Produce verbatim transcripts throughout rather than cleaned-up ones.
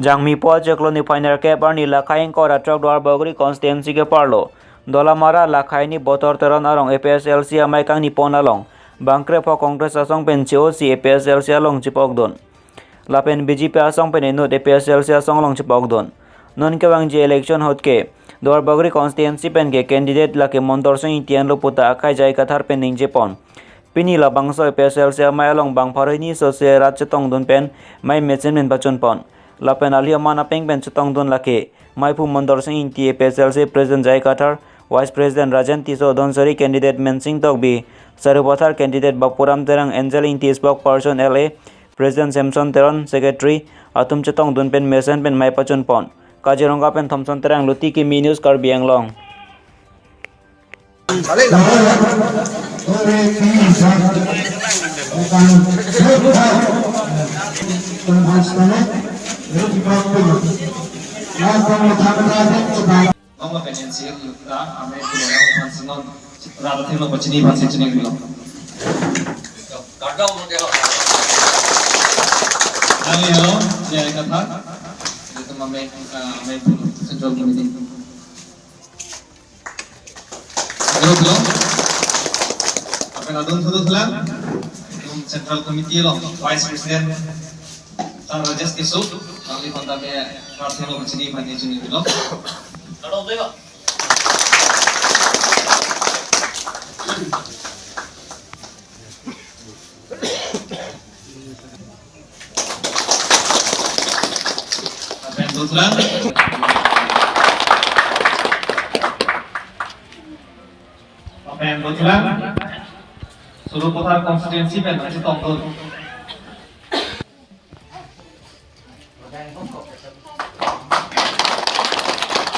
Jangmi po achiklo niphai nerkep arni lakhai ingkoi ra throk Duarbagori constituency keparlo Dolamara lakhai ni Botor Teron arong A P H L C amei kangni pon along bangkre pho Congress asong pen che-osi A P H L C along chepokdun. Lapen B J P asong pen inut A P H L C asong along chepokdun. Non kevangji election ahut ke Duarbagori constituency pen ke candidate lake Mondor Sing Ingti anlo puta akhai J I Kathar pen ningje pon. Pini labangso A P H L C amei along bang pharo hini sose rat chetongdun pen mei mesen pen pachun pon. Lapen ali aman apeng pen chetongdun lake meiphu Mondor Sing Ingti, A P H L C President J I Kathar, Vice President Rajen Tisso, Dhansiri candidate Mensing Tokbi, Sarupathar candidate Bapuram Terang, Angel Ingti spokesperson L A, President Samson Teron, Secretary atum chetongdun pen mesen pen mei pachun pon. Kaziranga pen Thompson Terang, Luti Kimi News, Karbi Anglong. Ama pengen sih kita amai punya yang pansenon rata tino pachini pansi chini bilo. Kardau mo dia. Nang ya lo, ya kata. Itu mame, ah, mame pun Central Committee. Hello, hello. Apa nadun tutu tulang? Itum Central Committee lo, Vice President Sar Rajesh Tisso, nangliphan ta me prarthana lo chini pani chini bilo. Hello, hello. Apa yang tulang? Apa yang tulang? Sarupathar constituency pen chetongdun.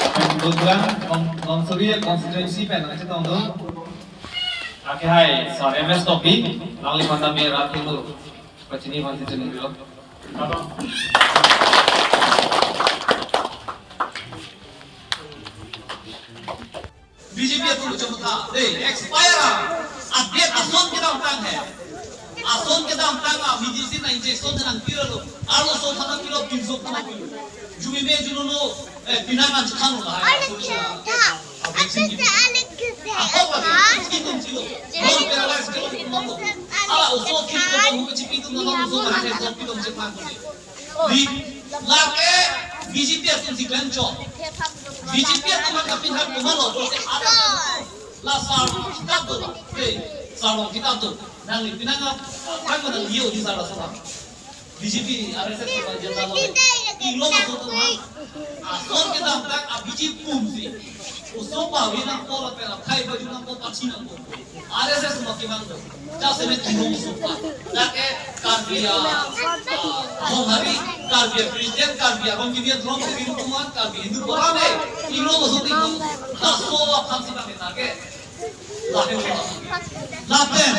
Apa yang tulang? Kon-, Dhansiri constituency pen chetongdun. Akhai Sar M S Tokbi, nangliphan ta me rat tino pachini pansi chini bilo. B J P atum chomotha, de, expire a, update ason kedamtang hai. Ason kedamtang a, medicine a injection nangpilo. Arloso thana pilo, pinso thana pilo. Jumi me juno no, eh, pinang an chithang lo hai. Ason kedamtang a, vaccine ki. Ako pa, ki tum chilo. Non paralyze kilo, non lo. Ala oso kilo, non lo, chipi tum, non lo, oso, non lo, chipi tum, chipi tum. Di, lake B J P atum si klemchot. B J P atum kapinhak komatlo, pulote ada la sarong kitab do, eh, sarong kitab do. Nangli pinang apa, apa mana liyo di sarong sarong. B J P, R S S apa jatalo. Inglo masuk tu mah. Ason kedamtang a B J P atum si. Oso pavi nangpo lapen akhai baju nangpo, pachi nangpo. R S S ma kemang do. Jasemet inglo sopa. Dak e Karbi a, ah, Bonghari, Karbi a Christian, Karbi a Rongkimian, Rongkimian Kuman, Karbi Hindu Boran e. Inglo sopa inglo. Laso aphan si pakai target. Lapen. Lapen.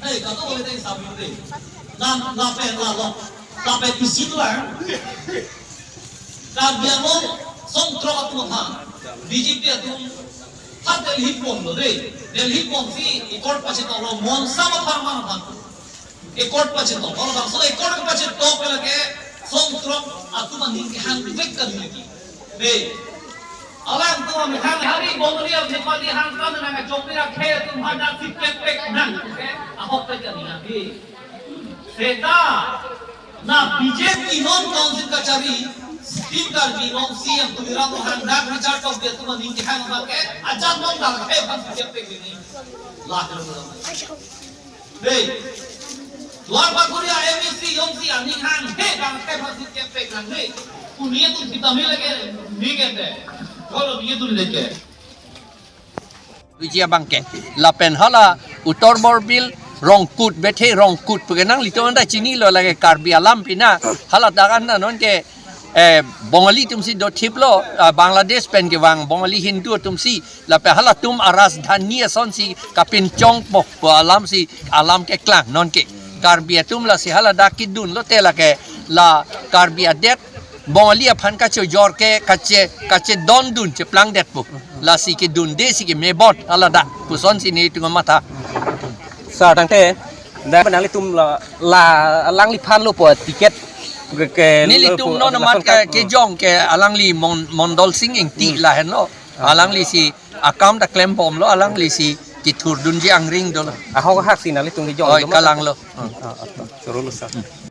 Hei, kata boleh tadi sabi deh. Lapen, lapen, lapen. Lapen isi tulang. Karbi Anglong songthrok atum aphan B J P atum ha Delhi pon lo de. Delhi pon si accord pachetong lo, Mon Sam aphan man aphan. Accord pachetong. Kalau bangso accord pachetong lake songthrok atum aning kehang vek kali lagi. De. Alangtum amethang hari Bongali Nepali hangkan nang chokpira khe atum hadak si pek pek nang. Ahok pek kali lagi. Seta, na B J P non council kachari, Sixth Karbi Anglong C M Tuliram Ronghang dak Richard Tokbi atum aning kehang abang ke, ajat non dak khe bang setiap pek ini. Lah, dei. Duar Bagori a M A C yong si aning hanghe bang khe bang setiap pek nang dei. Kunie tu kita mila ke, ni ke te. Kalau ni tu leke. Viji abang ke. Lapen hala Uttar Borbil Rongkut, bethe Rongkut pu ke nanglitum anta chinilo lake Karbi alam pina. Hala dakan na non ke, eh, Bongali atum si dothiplo, ah, Bangladesh pen kevang Bongali Hindu atum si. Lapen halatum a rajdhani ason si kapinchong po pu alam si alam keklang non ke. Karbi atum lasi hala dak kedun lote lake la Karbi adet Bongali aphan kachojor ke kache, kachedondun cheplangdetpo. Lasi kedunde si kemebot hala dak puson si netum matha. Sir, tangte, dak nanglitum la, la, alangliphan lo po ticket Ke, ke, nelitum lo, non lo, amat lason ke, kan, ke hmm. Jong ke alangli Mon-, Mondol Sing Ingti Hmm. Lahenlo. Ah. Alanglisi akam ta klembomlo, alanglisi kethurdunji angring dolo. Ahok hak si nelitum kejong Oi, doma. Kalanglo. Hmm. Ah, ah, ah. Choro lo sa.